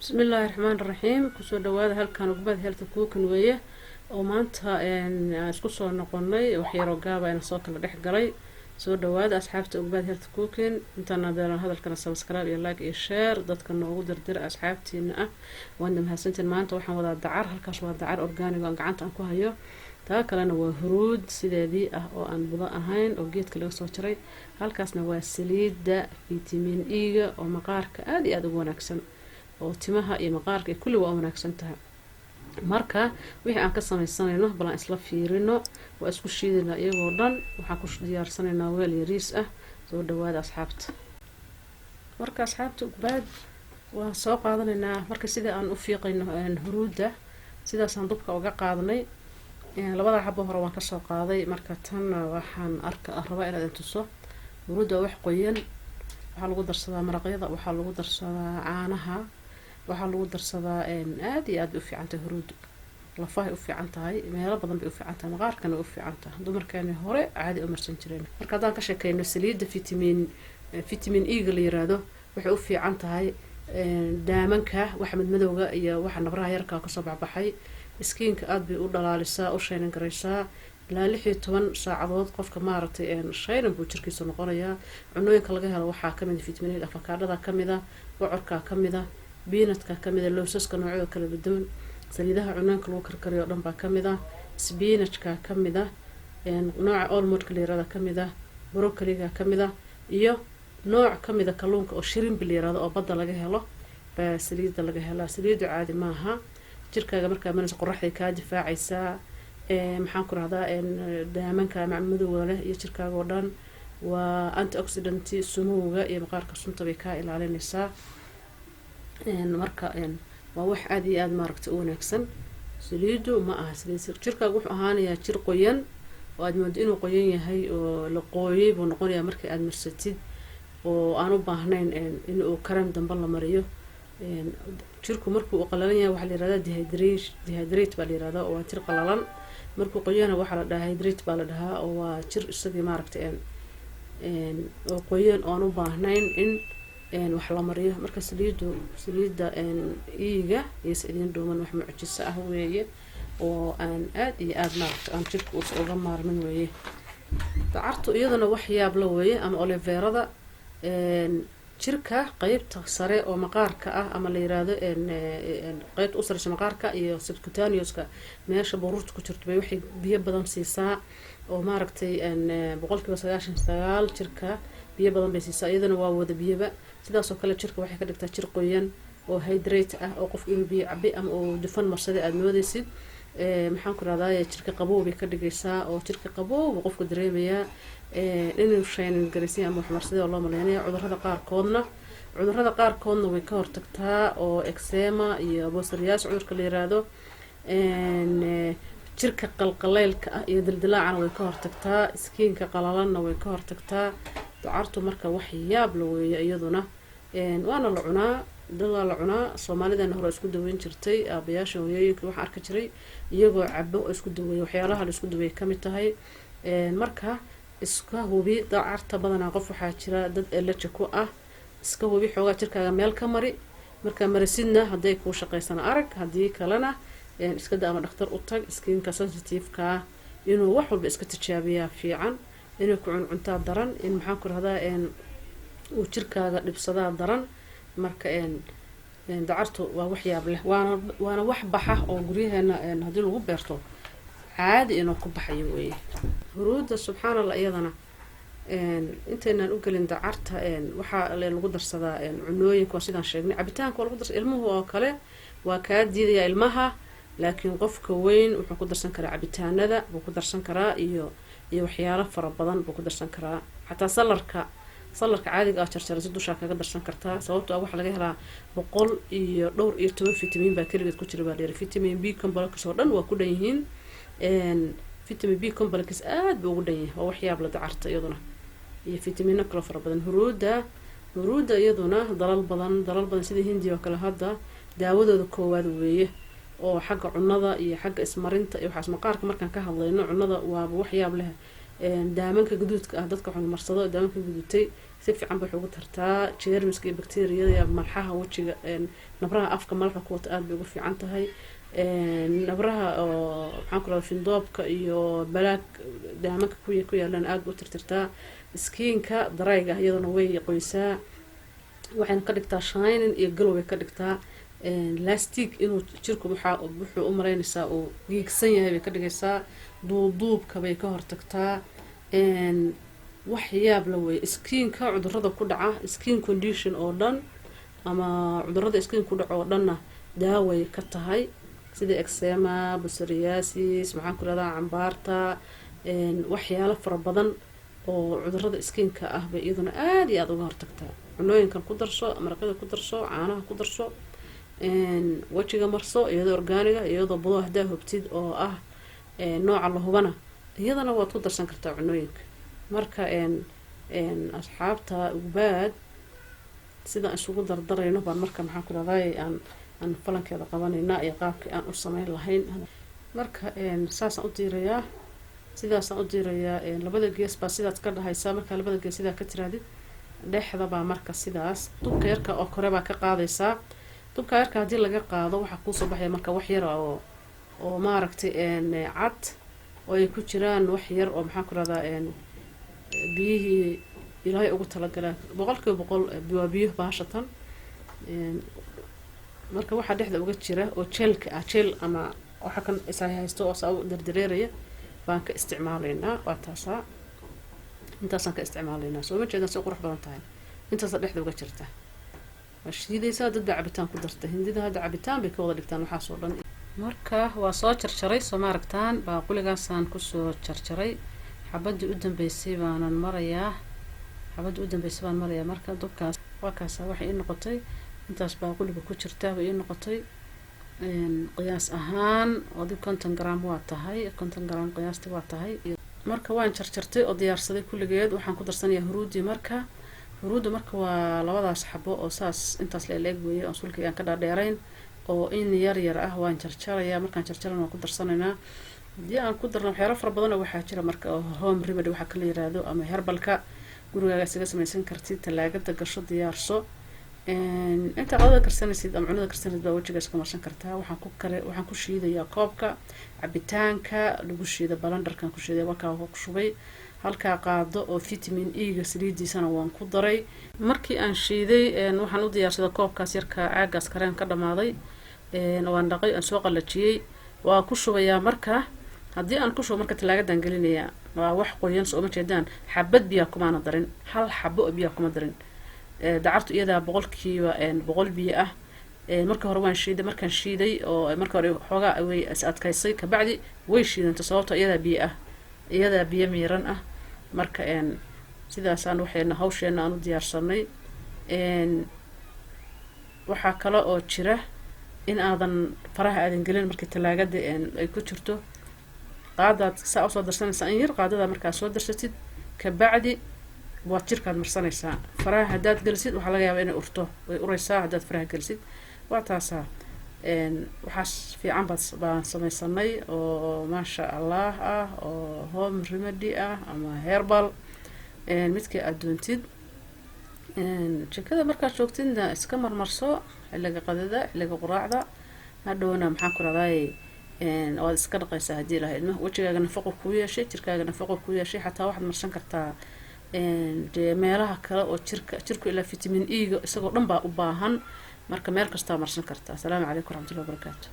Bismillaahi raxmaan raxiim. Kusoo dhawaada halkan Ugbaad Healthy Cooking weeye, oo maanta aan isku soo noqonay. Waxyaroo gaaba ayna soo kala dhex galay. Soo dhawaada, asxaabta Ugbaad Healthy Cooking. Intaana beelan hadalkana, subscribe iyo like iyo share dadka noogu dirdira asxaabtiina ah. Waadna mahadsantiin. Maanta waxaan wadaa dacar. Halkaas waa dacar organic aan gacanta aan ku hayo. Taa kalena waa huruud sideedii ah oo aan budo ahayn oo geedka laga soo jaray. Halkaasna waa saliidda vitamin E-ga oo maqaarka aada iyo aada ugu wanaagsan, oo timaha iyo maqaarka iyo kulli waa u wanaagsan tahay. Marka wixii aan ka sameysanayno bal aan isla fiirino. Waa isku shiidaynaa iyagoo dhan. Waxaan ku diyaarsanaynaa weel yariis ah. Soo dhawaada, asxaabta. Marka, asxaabta Ugbaad, waan soo qaadanaynaa. Marka sida aan u fiiqayno huruudda, sidaasaan dubka uga qaadnay. Labada xabo hore waan kasoo qaaday. Marka tanna waxaan arka rabaa inaad intuso. Huruudda waa wax qoyan. Waxaa lagu darsadaa maraqyada, waxaa lagu darsadaa caanaha, waxaa lagu darsadaa. Aada iyo aad bay u fiican tahay huruuddu. Lafahay u fiican tahay, meelo badan bay u fiican tahay, maqaarkana way u fiican tahay. Dumarkeeni hore caadi u marsan jireen. Marka haddaan ka sheekeyno saliidda vitamin E-ga la yiraahdo, waxay u fiican tahay daamanka, waxa madmadowga iyo waxa nabraha yarka kasoo baxbaxay. Skin-ka aada bay u dhalaalisaa, u shining garaysaa. Ilaa 16 saacadood qofka, maaragtay, shining buu jirkiisa noqonayaa. Cunooyinka laga helo waxaa kamid a vitamin E: afakaadhada kamid a, bocorka kamid a, peanut-ka kamid a, lowsaska noocyada kala duwan, saliidaha cunooyinka lagu karkariyo o dhan baa kamid ah, spinach-ka kamid ah, nooca almond-ka la yirahda kamid ah, broccoli-ga kamid ah, iyo nooc kamid a kalluunka oo shrimp-i la yirahdo oo badda laga helo baa saliidda laga helaa. Saliiddu caadi maaha. Jirkaaga markaa manaysa, qoraxday kaa difaacaysaa. Maxaan ku rahdaa, daamanka macmadowga leh iyo jirkaaga oo dhan waa antioxidant. Sumowga iyo maqaarka sunta bay kaa ilaalinaysaa. Marka waa wax aada iyo aada, maaragta, u wanaagsan. Saliidu ma aha saliid. Jirkaaga wuxuu ahaanayaa jir qoyan oo aad moodo inuu qoyan yahay oo la qooyay buu noqonayaa marka aada marsatid, oo aan u baahnayn in uu kareem dambe la mariyo. Jirku markuu uu qalalan yahay waxaa la yihahdaa dehydrate, dehydrate baa la yihahdaa, oo waa jir qalalan. Markuu qoyana waxaa la dhahaa hydrate baa la dhahaa, oo waa jir isagii, maaragtay, oo qoyan oo aan u baahnayn in wax la mariyo. Marka saliidu, saliidda E-ga iyo idiin dhuuman, wax mucjiso ah weeye oo aan aada iyo aada, maaragta, aan jirka uusa uga maarmin weeye. Dacartu iyaduna wax yaabla weeye, ama aloe vera-da. Jirka qeybta sare oo maqaarka ah, ama la yiraahdo qeybta u sareysa maqaarka iyo subcutaneous-ka, meesha buruurta ku jirto, bay waxay biyo badan siisaa oo, maaragtay, 99% jirka biyo badan bay siisaa. Iyadana waa wada biyoba. Sidaasoo kale jirka waxay ka dhigtaa jir qoyan oo hydrate ah, oo qofka inuu biyo cabay ama uu dufan marsaday aada moodeysid. Maxaan ku rahdaa, jirka qabow bay ka dhigaysaa, oo jirka qabow buu qofka dareemayaa, inuu shining garaysanya ama waxmarsaday oo loo maleynaya. Cudurada qaarkoodna way ka hortagtaa, oo eczema iyo psoriasis cudurka la yiraahdo, jirka qalqaleylka ah iyo dildilaacana way ka hortagtaa, skin-ka qalalanna way ka hortagtaa dacartu. Marka wax yaab la weeye iyaduna. Waana la cunaa, dadaa la cunaa. Soomaalidana hore isku daweyn jirtay. Aabayaasha, hooyooyinka waxaan arki jiray iyagoo cabo oo isku daweeya. Waxyaalaha la isku daweeyay kamid tahay. Marka iska hubi dacarta. Badanaa qof waxaa jira dad allergy ku ah. Iska hubi, xoogaa jirkaaga meel ka mari. Markaa marisidna, hadday kuu shaqeysana arag, haddii kalena iska da ama dhakhtar u tag. Skin-ka sensitive-ka inuu wax walba iska tijaabiyaa fiican. Inay ku cuncuntaa daran, in, maxaan ku rahdaa, uu jirkaaga dhibsadaa daran. Marka dacartu waa wax yaab leh, waana wax baxa oo guryaheena haddii lagu beerto caadi inuu ku baxayo weeye. Huruudda, subxaan Allah, iyadana intaynaan u gelin dacarta, waxaa lagu darsadaa cunooyinka. Waa sidaan sheegnay, cabitaanka waa lagu darsa. Ilmuhu oo kale waa kaa diidaya ilmaha, laakiin qofka weyn wuxuu ku darsan karaa cabitaanada buu ku darsan karaa, iyo waxyaalo fara badan buu ku darsan karaa. Xataa saladka caadiga ah jarjarasi dushaa kaga darsan kartaa, sababto ah waxaa laga helaa 112 vitamin baa keligeed ku jira baa layiri. Vitamin B complex oo dhan waa ku dhan yihiin. Vitamin B complex aad buu ugu dhan yahay. Waa waxyaab la dacarta iyaduna, iyo vitamino kaloo fara badan. Huruudda iyaduna dalal badan sida Hindiya oo kale hadda daawadooda koowaad weeye, oo xagga cunada iyo xagga ismarinta iyo waxaas maqaarka markaan ka hadlayno, cunada waaba waxyaab leh. Daamanka gaduudka ah dadka waxu marsado, daamanka gaduudtay si fiican bay wax ugu tartaa. Jeermiska iyo bacteriyada iyo malxaha wejiga, nabraha afka malaxda ku wata aada bay ugu fiican tahay. Nabraha oo, maxaan ku rahda, findoobka iyo balaag daamanka ku yaalaan aada u tirtirtaa. Skinka dryga iyaduna way qoysaa, waxayna ka dhigtaa shining iyo glow bay ka dhigtaa. Elastic inuu jirku waxaa wuxuu u malaynaysaa uu giigsan yahay bay ka dhigaysaa. Duuduubka bay ka hortagtaa. Wax yaab la weeye. Skinka cudurada ku dhaca, skin condition oo dhan ama cudurada skin ku dhaca oo dhanna daaway ka tahay, sida eczema, psoriasis, maxaan ku rahdaa, cambaarta, waxyaalo fara badan oo cudurada skinka ah bay iyaduna aada iyo aada uga hortagtaa. Cunooyinkan ku darso, maraqyada ku darso, caanaha ku darso, wejiga marso, iyadoo organicga, iyadoo budo haddaa hubtid oo ah nooca la hubana, iyadana waad ku darsan kartaa cunooyinka. Marka asxaabta Ugbaad, sidaan isugu dardarayno baan marka, maxaan ku rahday, aan falankeeda qabanaynaa iyo qaabkii aan u sameyn lahayn. Marka saasaan u diirayaa, sidaasaan u diirayaa. Labada gees baa sidaad ka dhahaysaa. Markaa labada gees sidaa ka tiraadid, dhexda baa marka sidaas dubka yarka oo kore baa ka qaadaysaa. Dubka yarka haddii laga qaado, waxaa kuusoo baxaya marka wax yar oo maaragtay cad oo ay ku jiraan wax yar oo, maxaan ku rahdaa, biyihii Ilaahay ugu talagalaa. 100% waa biyo baashatan. Marka waxaa dhexda uga jira oo gelka ah, gel ama waxa kan is haysto oo saa u dardareeraya baan ka isticmaalaynaa. Waa taasaa, intaasaan ka isticmaalaynaa. Soo ma jeedaan si qurux badan tahay? Intaasa dhexda uga jirta. Waa shiidaysaa. Dad baa cabitaan ku darta. Hindida hadda cabitaan bay ka wada dhigtaan waxaasoo dhan. Marka waa soo jarjaray, soo ma aragtaan? Baaquligaasaan kusoo jarjaray. Xabadii u dambeysay baanan marayaa, xabadii u dambeysay baan marayaa. Marka dubkaas waa kaasa. Waxay ii noqotay intaas baaquliga ku jirta bay ii noqotay. Qiyaas ahaan adi 50 gram waa tahay, 50 gram qiyaastii waa tahay. Marka waan jarjartay oo diyaarsaday kulligeed. Waxaan ku darsanayaa huruudii. Marka huruudda marka waa labadaas xabo oo saas intaas la leeg weeye, oon sulkii aan ka dhaadheerayn oo in yar yar ah. Waan jarjarayaa. Markaan jarjaran waan ku darsanaynaa. Haddii aan ku darno, waxyaalo fara badan oo waxaa jira marka oo home remedy waxaa kala yiraahdo ama herbalka gurigaaga isaga samaysan kartid. Talaagada gasho, diyaarso. Inta qadada karsanaysid ama cunada karsanaysid baa wejiga iska marsan kartaa. Waxaan ku kare, waxaan ku shiidayaa koobka cabitaanka lagu shiida, blenderkan ku shiiday. Wakaa ku shubay halkaa qaado oo vitamin E-ga saliidiisana waan ku daray. Markii aan shiiday, waxaan u diyaarsaday koobkaas yarka, caagaas kareen ka dhamaaday, waan dhaqay, aan soo qalajiyey, waa ku shubayaa. Marka haddii aan ku shubo, marka talaagadan gelinayaa. Waa wax qoyan, soo uma jeedaan? Xabad biyaa kumaana darin, hal xabo oo biyaa kuma darin. Dacartu iyadaa 100% biyo ah. Marka hore waan shiiday. Markaan shiiday oo marka hore xoogaa way is adkaysay, kabacdi way shiidantay, sababto iyadaa biyo ah, iyadaa biyo miiran ah. Marka sidaasaan waxayna hawsheena aan u diyaarsanay. Waxaa kale oo jira in aadan faraha aadan gelin markii talaagada ay ku jirto. Qaadaad saa usoo darsanaysaa in yar. Qaadada markaad soo darsatid, kabacdi waad jirkaad marsanaysaa. Faraha haddaad gelisid, waxaa laga yaabaa inay urto, way ureysaa haddaad faraha gelisid. Waa taasaa. Waxaas fiican baad baan samaysanay oo maasha Allah ah, oo home remedy ah ama herbal, midkii aad doontid. Jikada markaad joogtidna iska marmarso xilliga qadada, xilliga quraacda. Hadhowna, maxaan ku rahdaay, waad iska dhaqaysaa haddii Ilaha idmo. Wejigaaga nafaqo kuu yeeshay, jirkaaga nafaqo kuu yeeshay. Xataa waxaad marsan kartaa dee meelaha kale oo jirka. Jirku ilaa vitamin E-ga isagoo dhan baa u baahan. Marka meel kastaa marsan kartaa. Asalaamu calaykum waraxmatullahi wabarakaatu.